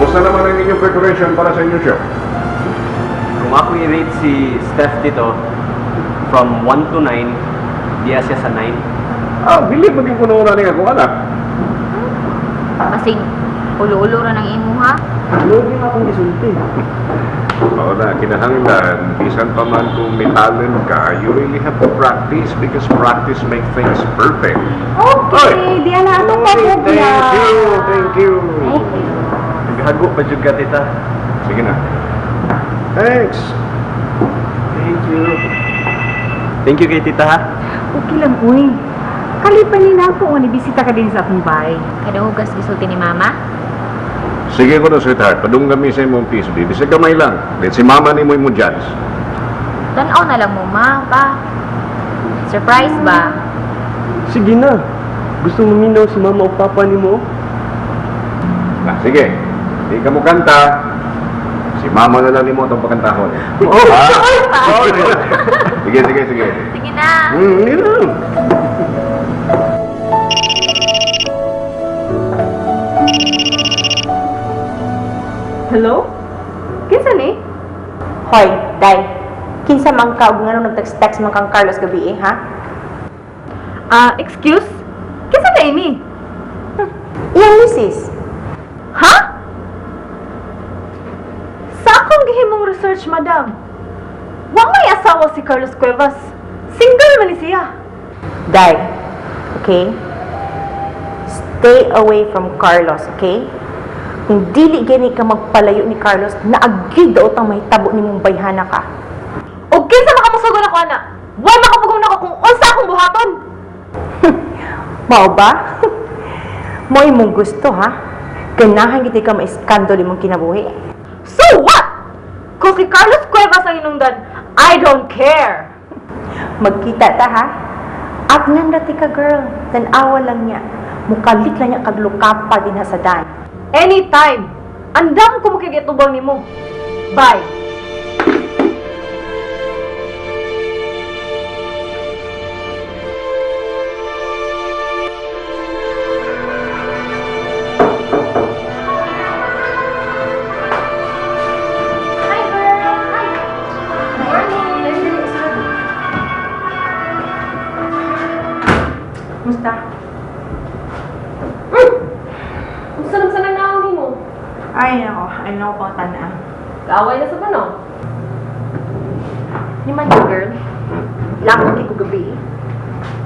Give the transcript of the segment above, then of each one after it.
Kumusta naman ang inyong preparation para sa inyong show? Kung ako i-rate si Steph dito, from 1 to 9, diya siya sa 9. Ah, bilib maging kuno na niya akong anak. Basig, ulo-ulo ra ng imo ha. Lugi na akong isulti. Oo na, kinahanglan, bisan pa man kung may talent ka, you really have to practice because practice makes things perfect. Okay, Oy! di na atong Oy, pabog thank na. you, thank you. Thank you. Naghago pa jud ka, tita. Sige na. Thanks. Thank you. Thank you kay tita, ha? Okay lang, uy. Kalipan ni na ako nga nibisita ka din sa akong bahay. Kadahugas gisulti ni mama. Sige ko na, sweetheart. Padung kami sa imong piso, baby. Sa gamay lang. Then si mama ni mo yung judge. Tanaw na lang mo, ma, pa. Surprise ba? Sige na. Gusto mo minaw si mama o papa ni mo? Ah, sige. Di ka mo kanta. Si mama na lang ni mo itong pakantahon. Oh! Ah? Sige, sige, sige. Sige na. Yun lang. Hello? Kinsa ni? Hoy, Day. Kinsa man ka ug ngano nag-text-text man kang Carlos gabi eh, ha? Ah, excuse? Kinsa na ini? Iyang misis. Ha? Sa akong gihimong research, madam. Wa may asawa si Carlos Cuevas. Single man ni siya. Day. Okay? Stay away from Carlos, okay? Kung dili gani ka magpalayo ni Carlos, naagid daw tang mahitabo nimong bayhana ka. O kinsa makamusugon ako ana? Wa makapugong nako kung unsa akong buhaton. Mao ba? Mo imong gusto, ha? Ganahan gid ka maiskandalo imong kinabuhi. So what? Kung si Carlos Cuevas ang inungdan, I don't care. Magkita ta, ha? At ngan rati ka, girl. Tan-awa lang niya. Mukalit lang niya kaglukapa din sa dan. Anytime. Andam ko makikitubang nimo. Bye. Hi, girl. Hi. Morning. Musta? Unsa naman sa nanaw nimo? Ay, nako. Ay, nako pang tana. Kaaway na sa tanong. Ni man ka, girl. Lakot kay ko gabi.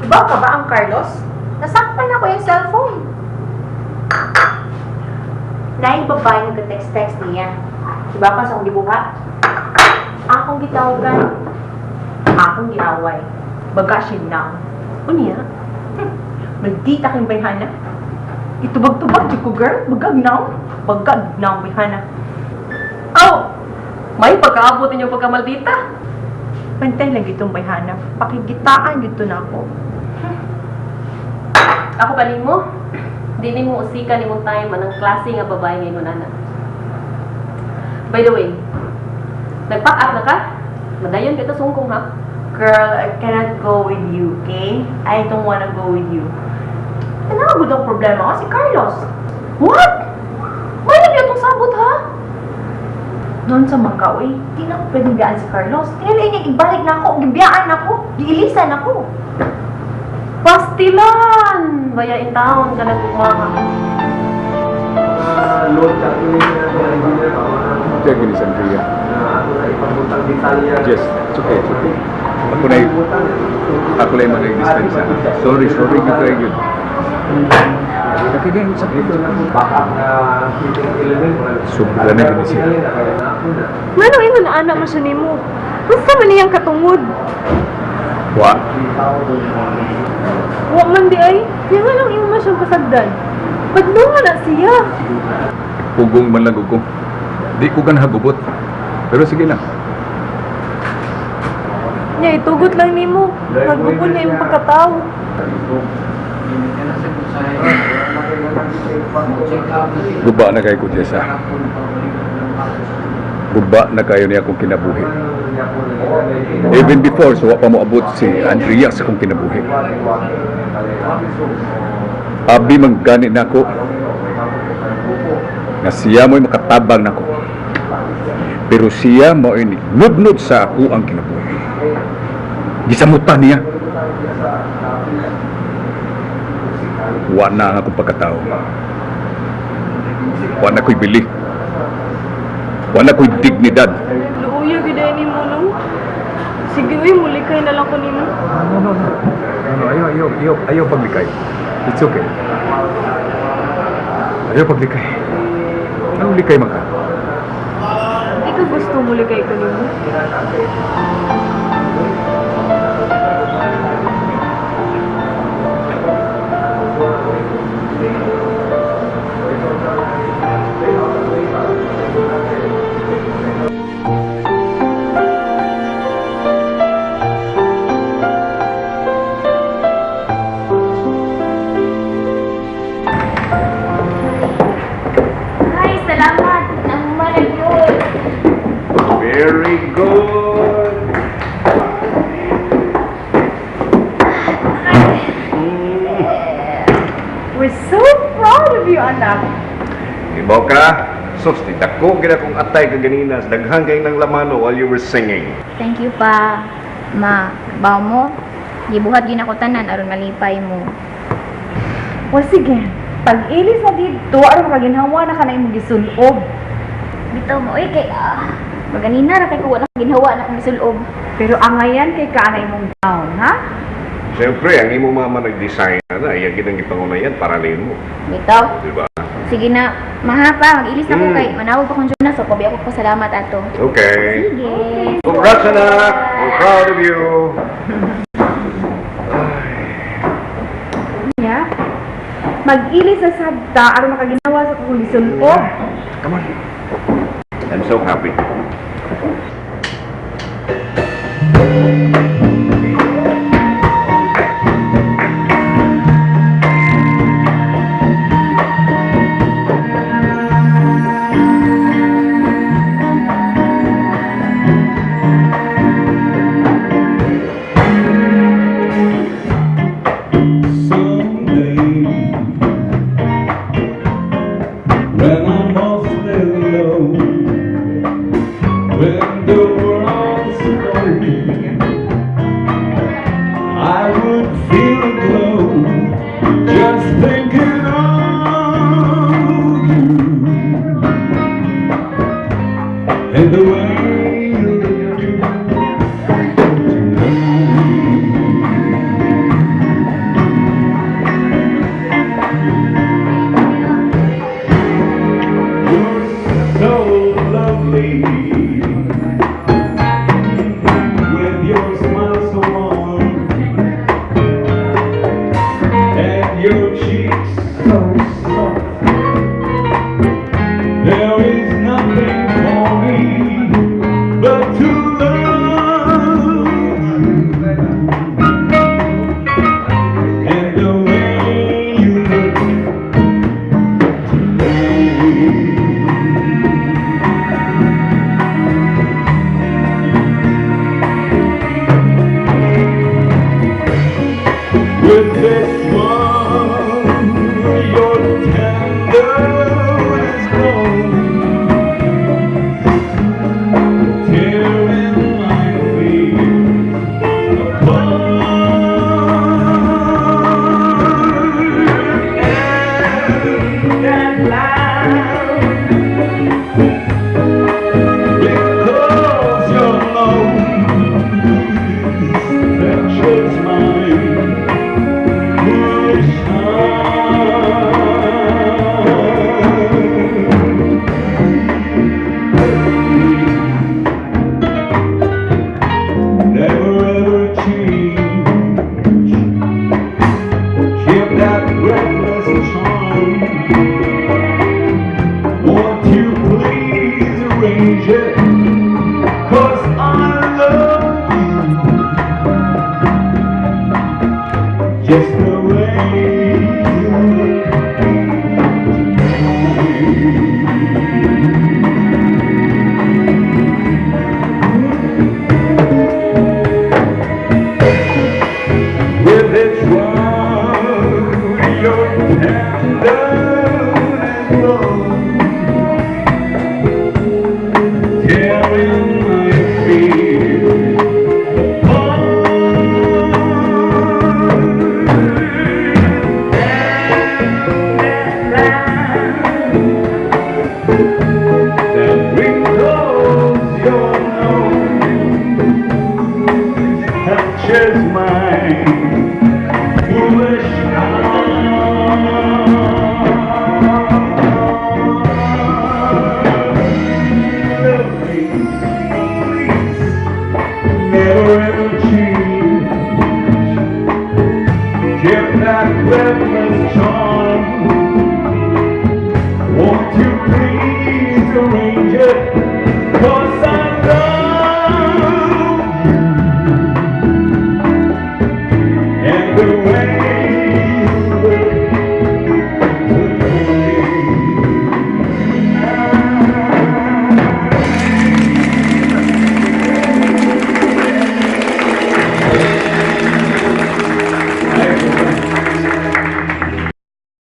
Iba ka ba ang Carlos? Nasakpan ako yung cellphone. Naay babae nagka-text-text niya. Iba ka sa akong gibuhat? Akong gitawagan. Akong giaway. Baga siya now. Unya? Maldita kang bayhana. Itubag-tubag di ko, girl. Bagag now. Bagag now, bayhana. Aw! May pagkaabot ninyo pagkamaldita. Pantay lang itong bayhana. Pakigitaan gito na ako. Ako pa nimo. Dili mo usika nimong time anang klase nga babae ngayon nana. By the way, nag-pack up na ka? Madayon kita sungkong ha. Girl, I cannot go with you, okay? I don't wanna go with you. Ano ang ang problema ko? Si Carlos. What? May lagi atong sabot ha? Doon sa Macau, eh, di na ako pwedeng biyaan si Carlos. Tinalain niya, ibalik na ako, gibiyaan ako, giilisan ako. Pastilan! Baya in town ka nagkukuha. Diyan gini sa Andrea. Yes, it's okay, it's okay. Ako na yung mga dispensa. Sorry, sorry, good kayo yun. Okay, it's okay. Sobra na gini siya. Ngano ingon na anak mo siya nimo? Unsa man niyang katungod? Wa. Wa man di ay. Kaya nga lang imo man siyang pasagdan. Padlungan na siya. Pugong man lang ko. Di ko gan hagubot. Pero sige lang. Nya itugot lang nimo. Nagupon niya imong pagkatao. Guba na kayo ko, Jessa. Guba na kayo niya akong kinabuhi. Even before, so wa pa mo abot si Andrea sa akong kinabuhi. Abi man gani nako. Nga siya mo'y makatabang nako. Pero siya mo'y nudnod sa ako ang kinabuhi. Gisamutan niya. Wa na ang akong pagkatao. Wa na ko'y bili. Wa na ko'y dignidad. Luuya gid ni mo, no? Sige, uy, mulikay na lang ko nimo. No, no, no. No, no, ayaw, ayaw, ayaw, ayaw paglikay. It's okay. Ayaw paglikay. Anong likay man ka? Di ka gusto mulikay ko nimo? Ay, salamat. Nahumalag yun. Very good. We're so proud of you, anak. Ibaw ka? Sus, di dako gid akong atay kaganina. Daghan kay nang lamano while you were singing. Thank you pa, ma. Baw mo. Gibuhat gin ako tanan aron malipay mo. Well, sige. Pag-ilis na dito, aron makaginhawa na ka na imong gisulob. Bitaw mo, oy, kay maganina ra kay ko wala ginhawa na akong gisulob. Pero angayan kay ka na imong gown, ha? Siyempre, ang imong mama nag-design na, iya gid ang gipangunayan para nimo, Bitaw. di ba? Sige na, maha pa, mag-ilis na ko kay manawag pa kong Jonas, so pabi ako pasalamat ato. Okay. Sige. Congrats, anak! We're proud of you! Nya. Mag-ilis na sabta aron makaginhawa sa akong gisulob. Come on. I'm so happy. Someday, when I'm awfully low, when the world's cold, I would feel a glow just thinking of you and the way you look tonight. You're so lovely with your smile so warm and your cheeks so soft. There is nothing for me but to love you and the way you look tonight. With this one, your tenderness grows, tearing my fears apart. And that laugh